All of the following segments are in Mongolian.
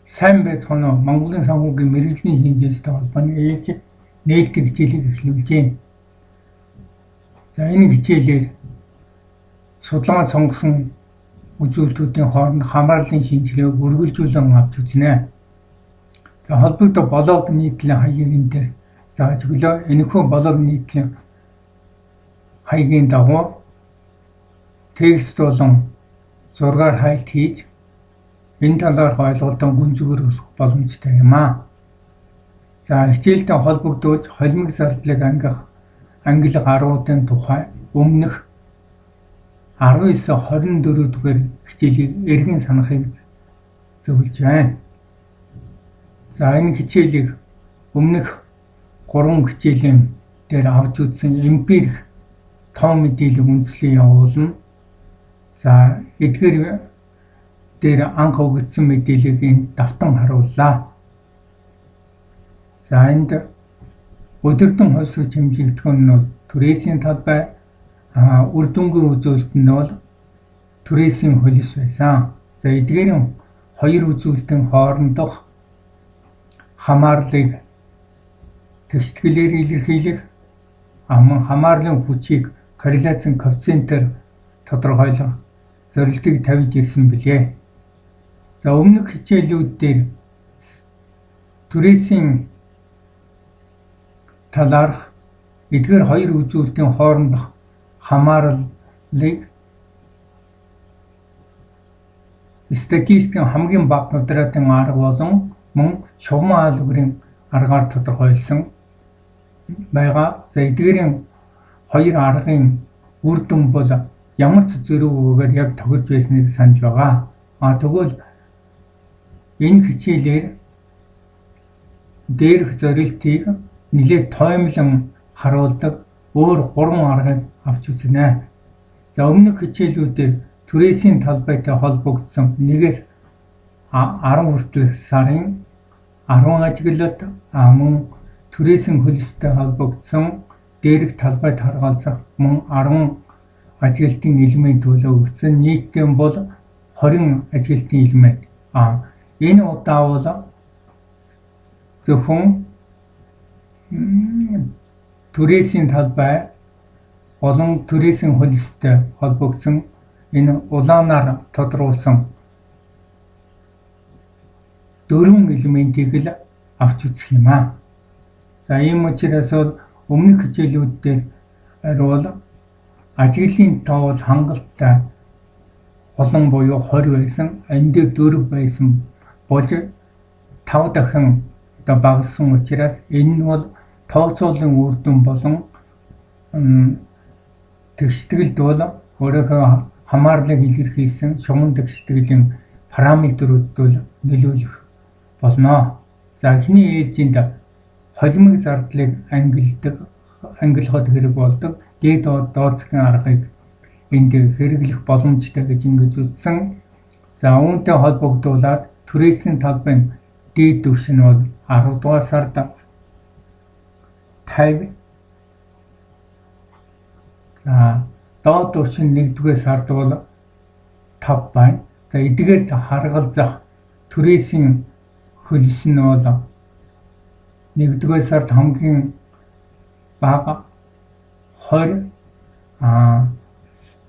Сайн байцгаана уу? Монголын санхүүгийн мэргэжлийн шинжилгээтэй холбооны ээлжид нээлттэй хичээлийг эхлүүлж байна. За энэ хичээлээр судалгаа сонгосон үзүүлэлтүүдийн хооронд хамаарлын шинжилгээг үргэлжлүүлэн авч үзнэ. За холбогдох блог нийтлэлийн хаягийг энэ дээр зааж өглөө. Энэхүү блог нийтлэлийн хаягийн дагуу текст болон зургаар хайлт хийж энэ талаарх ойлголтоо гүнзгийр өсгөх боломжтой юм аа. За хичээлтэй холбогдуулж холимог зардлыг ангилах аргуудын тухай өмнөх 19-24 дугаар хичээлийг эргэн санахыг зөвлөж байна. За энэ хичээлийг өмнөх 3 хичээлийн дээр авч үзсэн эмпирик тоо мэдээллийг үндэслэн явуулна. За эдгээр дээр анх өгөгдсөн мэдээллийг энд давтан харууллаа. За энд өдөрдөн хувьсагч хэмжигдэхүүн нь бол түрээсийн талбай, үр дүнгийн үзүүлэлт нь бол түрээсийн хөлс байсан. За эдгээрийн хоёр үзүүлэлтийн хоорондох хамаарлыг тэгшитгэлээр илэрхийлэх, мөн хамаарлын хүчийг корреляцийн коэффициентээр тодорхойлох зорилтыг тавьж ирсэн билээ. За өмнөх хичээлүүд дээр түрээсийн талаарх эдгээр хоёр үзүүлэлтийн хоорондох хамаарлыг статистикийн хамгийн бага квадратын арга болон мөн шугаман алгебрын аргаар тодорхойлсон байгаа. За эдгээрийн хоёр аргын үр дүн бол ямар ч зөрүүгүйгээр яг тохирч байсныг санаж байгаа. Тэгвэл энэ хичээлээр дээрх зорилтыг нэлээд тоомлон харуулдаг өөр 3 аргыг авч үзнэ. За өмнөх хичээлүүдээр түрээсийн талбайтай холбогдсон 1-ээс 10 хүртэлх сарын 10 ажиглалт, мөн түрээсийн хөлстэй холбогдсон дээрх талбайд харгалзах мөн 10 ажиглалтын элемент өгсөн. Нийтдээ бол 20 ажиглалтын элемент. Энэ удаа бол зөвхөн түрээсийн талбай болон түрээсийн хөлстэй холбогдсон энэ улаанаар тодруулсан 4 элементийг л авч үзэх юм аа. За ийм учраас бол өмнөх хичээлүүд дээр бол ажиглалын тоо бол хангалттай олон буюу 20 байсан, энэ дээр 4 байсан болж 5 дахин одоо багассан учраас энэ нь бол тооцоолын үр дүн болон тэгшитгэлд бол өөрийнхөө хамаарлыг илэрхийлсэн шугам тэгшитгэлийн параметрүүд бол нөлөөлөх болно. За эхний ээлжинд холимог зардлыг ангилахад хэрэг болдог дээд дооцгийн аргыг энд хэрэглэх боломжтой гэж ингэж үзсэн. За үүнтэй холбогдуулаад түрээсийн талбайн дээд түвшин нь бол 10 дугаар сард 50, за доод түвшин 1 дугаар сард бол 5 байна. За эдгээр харгалзах түрээсийн хөлс нь бол 1 дугаар сард хамгийн бага 20,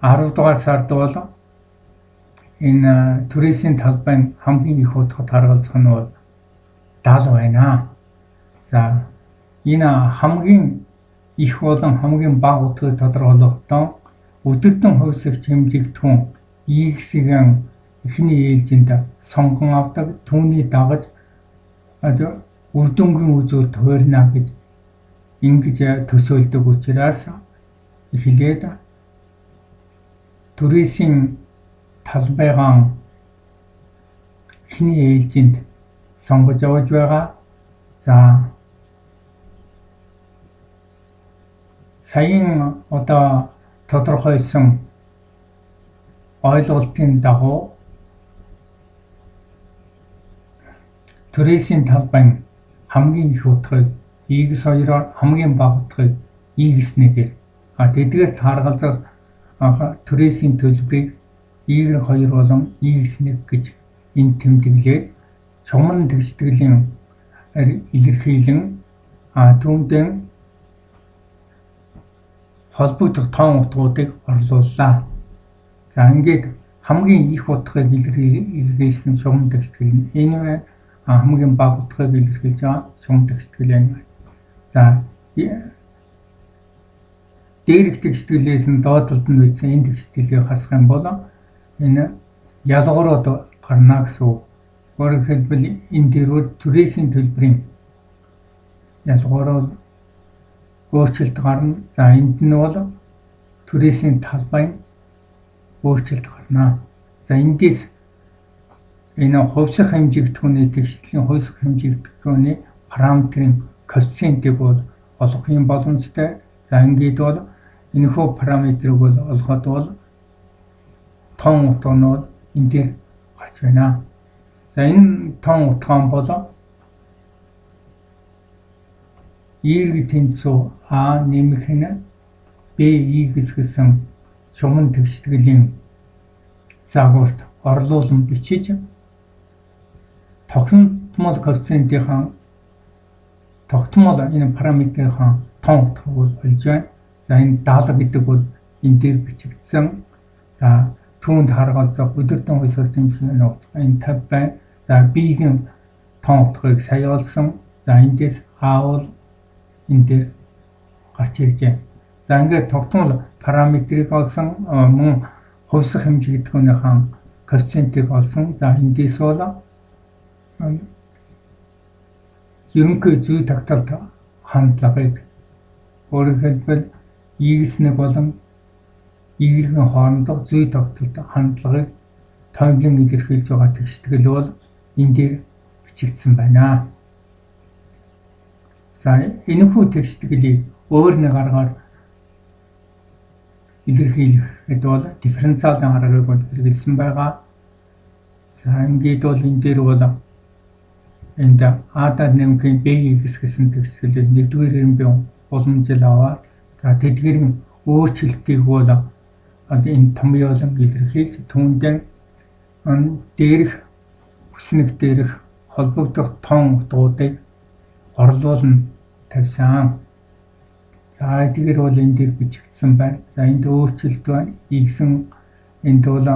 10 дугаар сард бол энэ түрээсийн талбайн хамгийн их утгад харгалзах нь бол 70 байна. За энэ хамгийн их болон хамгийн бага утгыг тодорхойлохдоо өдөртөн хувьсагч хэмжигдэхүүн X-ийг эхний ээлжинд сонгон авдаг, түүний дагаж үр дүнгийн үзүүлэлт хуурна гэж ингэж төсөөлдөг учраас эхлээд түрээсийн талбайгаан эхний ээлжинд сонгож авч байгаа. За саяын одоо тодорхойлсон ойлголтын дагуу түрээсийн талбайн хамгийн их утгыг X2-оор, хамгийн бага утгыг X1-ээр, тэдгээр тааргалзах түрээсийн төлбөрийг Y2 болон X1 гэж энд тэмдэглээд шугаман тэгштгэлийн илэрхийлэн түүндээ холбогдох тоон утгуудыг орлууллаа. За ингээд хамгийн их утгыг илэрхийлсэн шугам тэгштгэл нь энэ байна. Хамгийн бага утгыг илэрхийлж байгаа шугам тэгштгэл энэ байна. За дээрх тэгшитгэлээс нь доод талд нь бичсэн энэ тэгшитгэлийг хасах юм бол энэ ялгуурууд гарна гэсэн үг. Өөрөөр хэлбэл энэ дээрүүд түрээсийн төлбөрийн ялгуурууд өөрчлөлт гарна. За энд нь бол түрээсийн талбайн өөрчлөлт гарна. За эндээс энэ хувьсах хэмжигдэхүүний тэгшитгэлийн хувьсах хэмжигдэхүүний параметрын коэффициентийг бол олох юм боломжтой. За ингээд бол энэхүү параметрыг бол олоход бол тоон утга нь бол энэ дээр гарч байна. За энэ тоон утга нь бол Y тэнцүү А нэмэх нь B X гэсэн шугаман тэгштгэлийн загварт орлуулан бичиж тогтмол коэффициентийн тогтмол энэ параметрийн тоон утгыг бол олж байна. За энэ 70 гэдэг бол энэ дээр бичигдсэн. За түүнд харгалзах өдөртөн хувьсгал хэмжээний утга энэ 50 байна. За B-ийн тоон утгыг сая олсон. За эндээс А бол энэ дээр гарч ирж байна. За ингээд тогтмол параметрыг олсон, мөн хувьсах хэмжигдэхүүнийхэн коэффициентийг олсон. За эндээс бол ерөнхий зүй тогтолт хандлагыг өөрөөр хэлбэл X1 болон Y-ийн хоорондох зүй тогтолт хандлагыг томилон илэрхийлж байгаа тэгштгэл бол энэ дээр бичигдсэн байна. За энэхүү тэгшитгэлийг өөр нэг аргаар илэрхийлэхэд бол дифференциалын аргыг бол хэрэглэсэн байгаа. За ингээд бол энэ дээр бол энд А-даар нэмэх B-X гэсэн тэгшитгэлийг нэгдүгээр би уламжил аваад за тэдгэрийн өөрчлөлтийг бол энэ томьёолон илэрхийлж түүндээ дээрх хүснэг дээрх холбогдох тоон утгуудыг орлуулна тавьсан. За эдгээр бол энэ дээр бичигдсэн байна. За энд өөрчлөлт байна. X-эн энд бол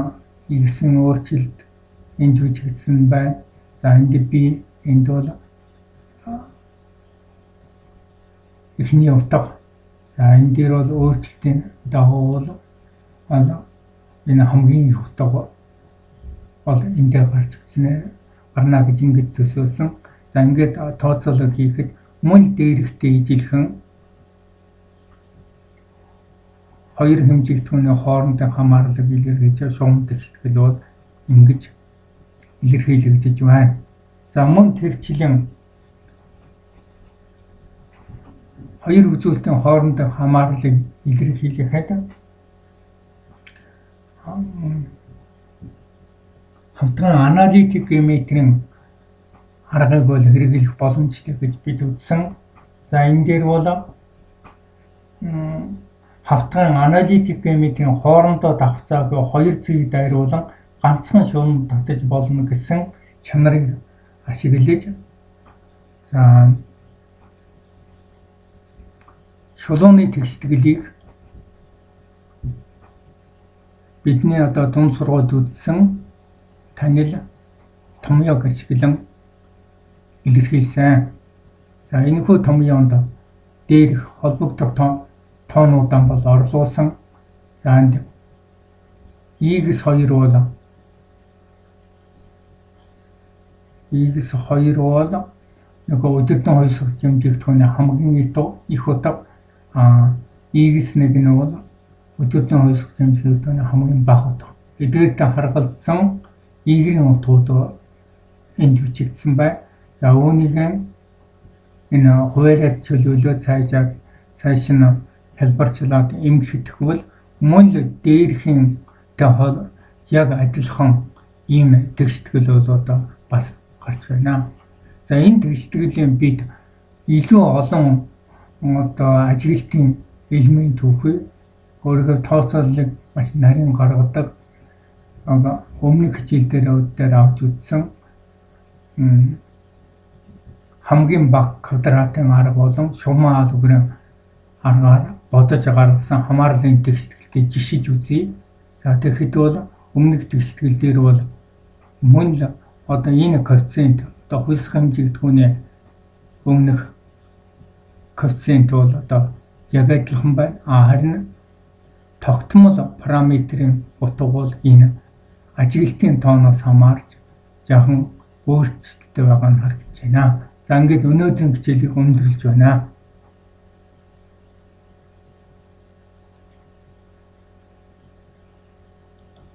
X-эн өөрчлөлт энд бичигдсэн байна. За энд B энд бол эхний утга. За энэ дээр бол өөрчлөлтийн дагуу бол энэ хамгийн их утга бол энэ дээр гарч ирсэн гарна гэж ингэж төсөөлсөн. За ингээд тооцоолол хийхэд мөн дээрэхтэй ижилхэн хоёр хэмжигдэхүүний хоорондын хамаарлыг илэрхийлж шугам тэгштгэл бол ингэж илэрхийлэгдэж байна. За мөн тэрчлэн хоёр үзүүлэлтийн хоорондын хамаарлыг илэрхийлэхэд хамтран аналитик геометрийн аргыг бол хэрэглэх боломжтой гэж бид үзсэн. За энэ дээр бол хавтгайн аналитик геометрийн хоорондоо давхцааг хоёр зүйг дайруулан ганцхан шугам татаж болно гэсэн чанарыг ашиглаж за шулууны тэгшитгэлийг бидний одоо дунд сургуульд үзсэн танил томьёог ашиглан илэрхийлсэн. За энэхүү томьёонд дээрх холбогдох тоонуудаа бол орлуулсан. За энд X2 бол X2 бол нөгөө өдөртөн хувьсгах хэмжигдэхүүний хамгийн их утга, X1 нь бол өдөртөн хувьсгах хэмжигдэхүүний хамгийн бага утга. Эдгээртээ харгалзсан Y-ийн утгууд энд бичигдсэн байна. За үүнийг энэ хуваараас чөлөөлөө цааш нь хэлбэрчлээд эмхэтгэвэл мөн л дээрхийн яг адилхан ийм тэгштгэл бол одоо бас гарч байна. За энэ тэгштгэлийн бид илүү олон одоо ажиглалтын элемент түүхий өөрөөр тооцооллыг маш нарийн гаргадаг өмнөх хичээл дээр авч үзсэн. Хамгийн бага квадратын арга болон шугаман алгебрын аргаар бодож гаргасан хамаарлын тэгсгэлтийг жишиж үзье. За, тэгэхэд бол өмнөх тэгсгэл дээр бол мөн л одоо энэ коэффициент, одоо хувьсах хэмжигдэхүүний өмнөх коэффициент бол одоо яг адилхан байна. А харин тогтмол параметрын утга бол энэ ажиглалтын тооноос хамаарч жаахан өөрчлөлттэй байгаа нь харагдаж байна. За, ингээд өнөөдрийн хичээлийг өндөрлөж байна.